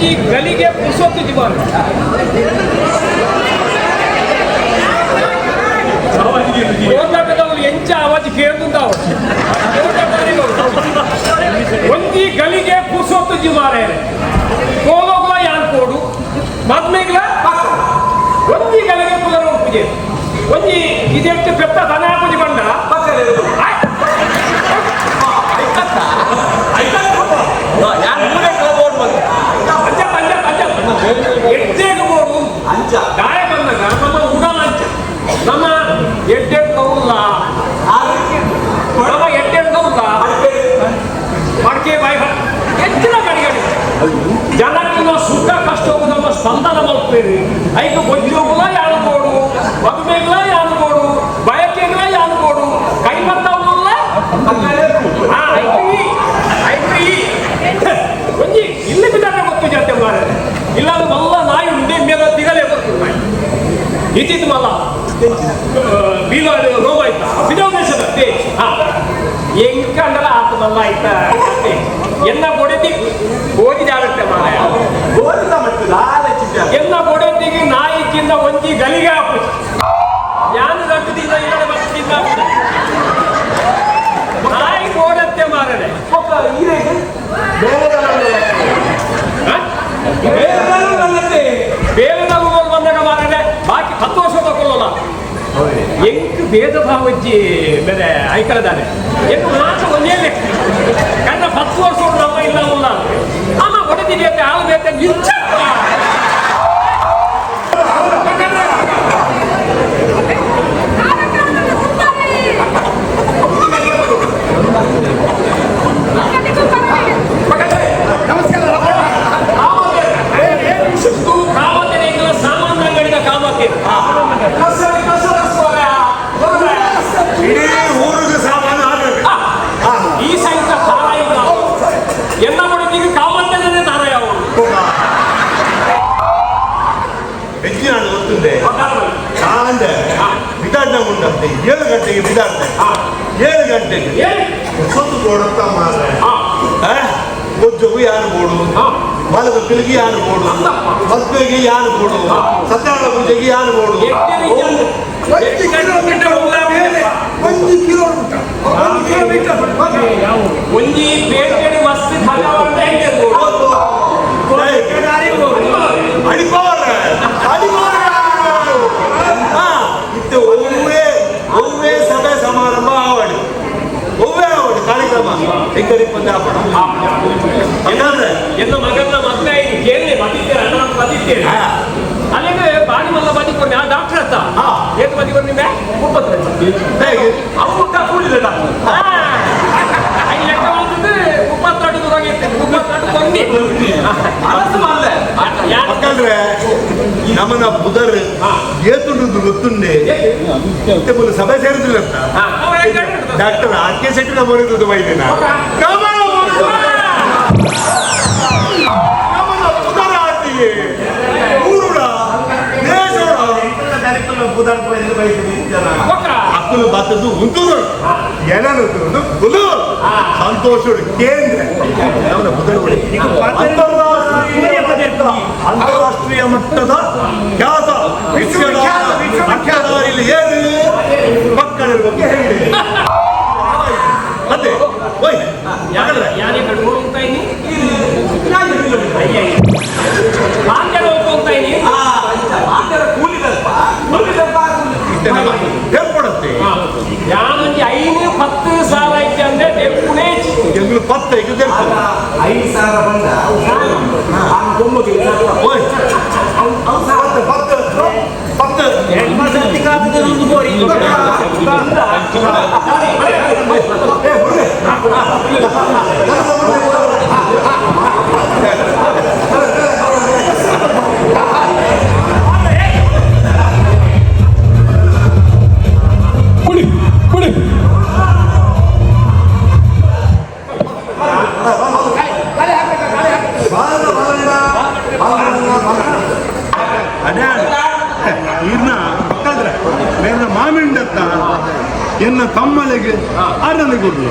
ಒಂಜಿ ಗಲಿಗೆ ಪುರ್ಸೊತ್ತು ಜಿಮಾರ್ ಕೋರ್ನಾಟಕದವರು ಎಂಚ ಅವಾಜ್ ಕೇಳ್ದುಂದಾವ ಒಂಜಿ ಗಲಿಗೆ ಪುರ್ಸೊತ್ತು ಜಿಮಾರೆ ಕೋಲೋಗ್ಲ ಯಾನ್ ಕೋಡು ಮದ್ಮೆಗ್ಲ ಒಂಜಿ ಗಲಿಗೆ ಪುದರ ಪೂಜೆ ಒಂಜಿ ಇದೆಟ್ಟು ಪೆತ್ತ ದನ ಪೂಜೆ ಬಂಡ ಅಂಚ ಅಂಚ ಅಂಚ ಎಡ್ಡೆಗ್ ಬೋಡು ಅಂಚ ದಾಯ ಬಂದಾಗ ನಮ್ಮ ಉಡಾಲ ಅಂಚ ನಮ್ಮ ಎಡ್ಡೆಡ್ ಕೌಲ್ಲ ನಮ್ಮ ಎಡ್ಡೆಡ್ ಕೌಲ್ಲ ಮಡಕೆ ಬಾಯಿ ಹೆಚ್ಚಿನ ಗಡಿಗಡಿ ಜನಕ್ಕೆ ಸುಖ ಕಷ್ಟವು ನಮ್ಮ ಸ್ಪಂದನ ಮಲ್ಪೇರಿ ಐಕು ಬೊಜ್ಜೋಗುಲ ಯಾನು ಬೋಡು ಮದುಮೆಗ್ಲ ಯಾನು ಬೋಡು ಬಯಕೆಗ್ಲ ಯಾನು ಬೋಡು ಕೈ ಬತ್ತವಲ್ಲ ಐಕು ಈ ಐಕು ಈ ಒಂಜಿ ಇಲ್ಲಿ ಬಿದ್ದಾನೆ ಗೊತ್ತು ಜಾತೆ ಮಾರೆ ಇಲ್ಲ ಅದು ಮಲ್ಲ ನಾಯಿ ಉಂಡೆ ಮೇಲೆ ತಿಗಲೇ ಗೊತ್ತು ನಾಯಿ ಇದ್ದಿದ್ದು ಮಲ್ಲ ಬೀಲ ರೋಗ ಆಯ್ತಾ ವಿನೋದೇಶದ ತೇಜ್ ಹಾ ಎಂಕಂಡಲ ಆತ ಮಲ್ಲ ಆಯ್ತಾ ಎನ್ನ ಕೊಡೆತಿ ಓದಿ ಜಾಗತ್ತೆ ಮಾರಾಯ ಗೋಲಿದ ಮತ್ತು ಲಾಲ ಚಿಕ್ಕ ಎನ್ನ ಕೊಡೆತಿಗೆ ನಾಯಿ ಚಿನ್ನ ಒಂಜಿ ಗಲಿಗೆ ಹಾಪು ಯಾನು ರಟ್ಟದಿಲ್ಲ ಇಲ್ಲ ಬರ್ತಿದ್ದ ನಾಯಿ ಕೋಡತ್ತೆ ಮಾರನೆ ಒಬ್ಬ ಈರೇಗೆ ಬೇರೆ ಬೇರೆದವರು ಬಂದಾಗ ಮಾರನೆ ಬಾಕಿ 10 ವರ್ಷ ತಕೊಳ್ಳೋಲ್ಲ ಎಂಕ್ ಭೇದ ಭಾವಜ್ಜಿ ಬೇರೆ ಐಕಳದಾನೆ ಎಂಕ್ ಮಾತ್ರ ಒಂದೇ ಲೆಕ್ಕ ಕಣ್ಣ 10 ವರ್ಷ ನಮ್ಮ ಇಲ್ಲ ಉಲ್ಲ ಆಮ ಹೊಡೆದಿದೆ ಅಂತ ಹಾಲು ಬೇತೆ ನಿಚ್ಚ ಕಾಮತೆ ಅಂಗಡಿದ ಕಾಮತೆ ಇಡೀ ಊರಿಗೆ ಸಾಮಾನು ಆಗಬೇಕು. ಈ ಸಂಘ ತಾರ ಇಲ್ಲ ಎಲ್ಲ ಮಾಡಿದ್ದೀಗ ಕಾಮಂತನೇ ತಾರ ಯಾವ ಹೆಚ್ಚಿನ ಗೊತ್ತುಂಡೆ ಕಾಂಡೆ ಬಿದಾಡ್ನ ಉಂಡಂತೆ 7 ಗಂಟೆಗೆ ಬಿದಾಡ್ದೆ 7 ಗಂಟೆಗೆ ಸೊತ್ತು ಕೊಡತ್ತ ಮಾರ್ರೆ ಬೊಜ್ಜಗು ಯಾರು ಬೋಡು ಮಲಗ ಪಿಲಿಗೆ ಯಾರು ಬೋಡು ಮದ್ವೆಗೆ ಯಾರು ಬೋಡು ಸತ್ಯನಾರಾಯಣ ಪೂಜೆಗೆ ಯಾರು ಬೋಡು ಒಂದು ಕಿಲೋಮೀಟರ್ ಒಂದು ಕಿಲೋಮೀಟರ್ ಒಂಜಿ ಪೇಟೆಡ್ ಮಸ್ತ್ ಖಜಾವಂತ ಹೆಂಗೆ ಅಡಿಕೋರ ಅಡಿಕೋರ ಇತ್ತೆ ಒವ್ವೇ ಒವ್ವೇ ಸಭೆ ಸಮಾರಂಭ ಆವಡಿ ಒವ್ವೇ ಆವಡಿ ಕಾರ್ಯಕ್ರಮ ಹೆಂಗರಿ ಪಂದ್ಯ ಯಾಕಂದ್ರೆ ಎನ್ನ ಮಗನ ಮದ್ವೆ ಆಯ್ತು ಕೇಳಿ ಬದಿತ್ತೇನೆ ಅಣ್ಣ ಬದಿತ್ತೇನೆ ಅಲ್ಲಿಗೆ ಬಾಡಿ ಮಲ್ಲ ಬದಿಕೊಂಡು ಆ ಡಾಕ್ಟರ್ ಹತ್ತ ಏತ್ ಬದಿಕೊಂಡು ನಿಮ್ಮೆ 32 ಹೇಗೆ ಅವು ಕೂಡಿದ ಡಾಕ್ಟರ್ ಐದು ಲೆಕ್ಕ ಮಾಡ್ತಿದ್ದು 32 ದೂರ ಇರ್ತೀನಿ 32 ಕೊಂಡಿ ಮನಸ್ಸು ಮಾಡಲೆ ಯಾಕಂದ್ರೆ ನಮ್ಮನ ಬುಧರ್ ಏತುಂಡು ಗೊತ್ತುಂಡೆ ಮತ್ತೆ ಮೊದಲು ಸಭೆ ಸೇರಿದಿಲ್ಲ ಅಂತ ಡಾಕ್ಟರ್ ಆರ್ ಕೆ ಶೆಟ್ಟಿ ನಮ್ಮ ವೈದ್ಯನ ಕಮಲ ನಮ್ಮನ ಬುಧರ ಆಟಿಗೆ ಊರುಡ ದೇಶೋಡ ಅಕ್ಕಲು ಬತ್ತದ್ದು ಉಂಟು ಏನನ್ನು ಗುಲು ಸಂತೋಷ ಕೇಂದ್ರ ನಮ್ಮನ ಬುಧರ್ ಅಂತಾರಾಷ್ಟ್ರೀಯ ಮಟ್ಟದ ಖ್ಯಾತ ವಿಶ್ವವಿಖ್ಯಾತ, ವಿಶ್ವವಿಖ್ಯಾತ. ಇಲ್ಲಿ ಏನು ಮಕ್ಕಳ ಬಗ್ಗೆ ಹೇಳಿ ಮತ್ತೆ ಓಯ್ ಯಾಕಂದ್ರೆ ಯಾರೇ ಕಡೆ ಹೋಗ್ತಾ ಇದ್ದೀನಿ ಹೋಗ್ತಾ ಇದ್ದೀನಿ ಇಷ್ಟೇ ನಮ್ಮ ಹೇಳ್ಕೊಡತ್ತೆ ಯಾನೊಂಜಿ 5 10 ಸಾವಿರ ಐತೆ ಅಂದ್ರೆ ಡೆಪ್ಪುನೇ ಎಂಗಳು ಪತ್ತ ಈಗ ದೇಳ್ಕೊಡು. 5,000 ಬಂದ ಓಯ್ ಪತ್ತು ಪತ್ತು ಪತ್ತು ಏ ಹುರ್ರೆ. ಕುಡಿ ಕುಡಿ ಅದೇ ಇರ್ನ ಮಕ್ಕಳ್ರೆ ಮೇರ್ನ ಮಾಮಿಂಡತ್ತ ಎನ್ನ ತಮ್ಮಲೆಗೆ ಅರ್ನಲೆ ಕೊಡ್ಲು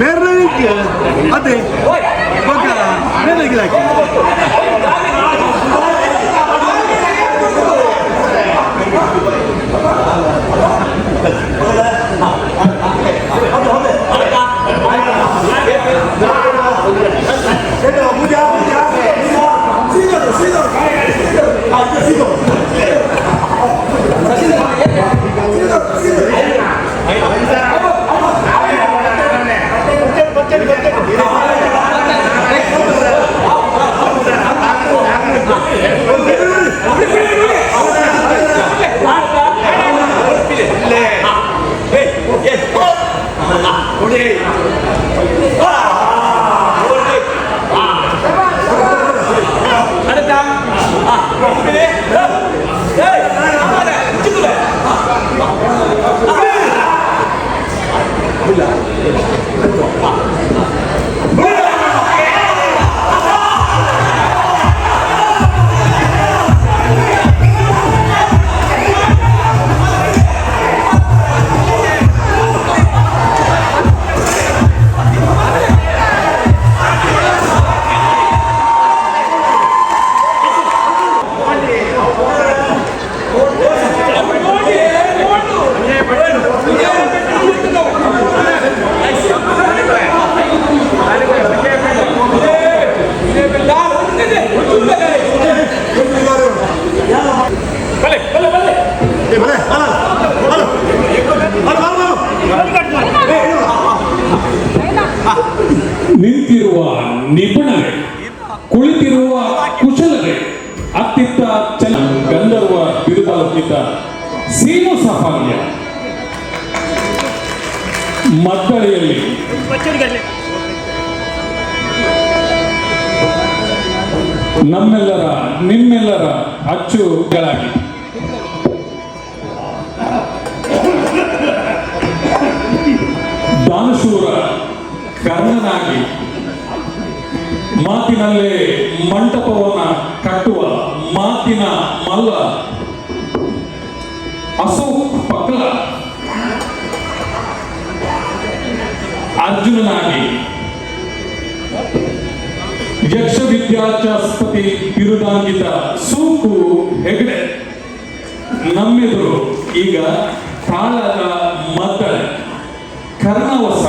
ಮೇರ್ನಕ್ಕೆ ಅದೇ ಪಕ್ಕ ಮೇಲಕ್ಕೆ ಹಾಕಿ. ನಿಂತಿರುವ ನಿಪುಣರೇ, ಕುಳಿತಿರುವ ಕುಶಲರೇ, ಅತ್ತಿತ್ತ ಚಲ ಗಂಧರ್ವ ಬಿರುದಾಂಕಿತ ಸೀನು ಸಫಾರಿಯ ಮದ್ದಳೆಯಲ್ಲಿ ನಮ್ಮೆಲ್ಲರ ನಿಮ್ಮೆಲ್ಲರ ಅಚ್ಚುಗಳಾಗಿ ದಾನಶೂರ ಕರ್ಣನಾಗಿ ಮಾತಿನಲ್ಲೇ ಮಂಟಪವನ್ನ ಕಟ್ಟುವ ಮಾತಿನ ಮಲ್ಲ ಅಶೋಕ್ ಪಕ್ಲ ಅರ್ಜುನನಾಗಿ ಯಕ್ಷವಿದ್ಯಾಚಾಸ್ಪತಿ ಬಿರುದಾಂಕಿತ ಸೂಕು ಹೆಗಡೆ ನಮ್ಮೆದುರು ಈಗ ತಾಳದ ಮದ್ದಳೆ ಕರ್ಣವಸ.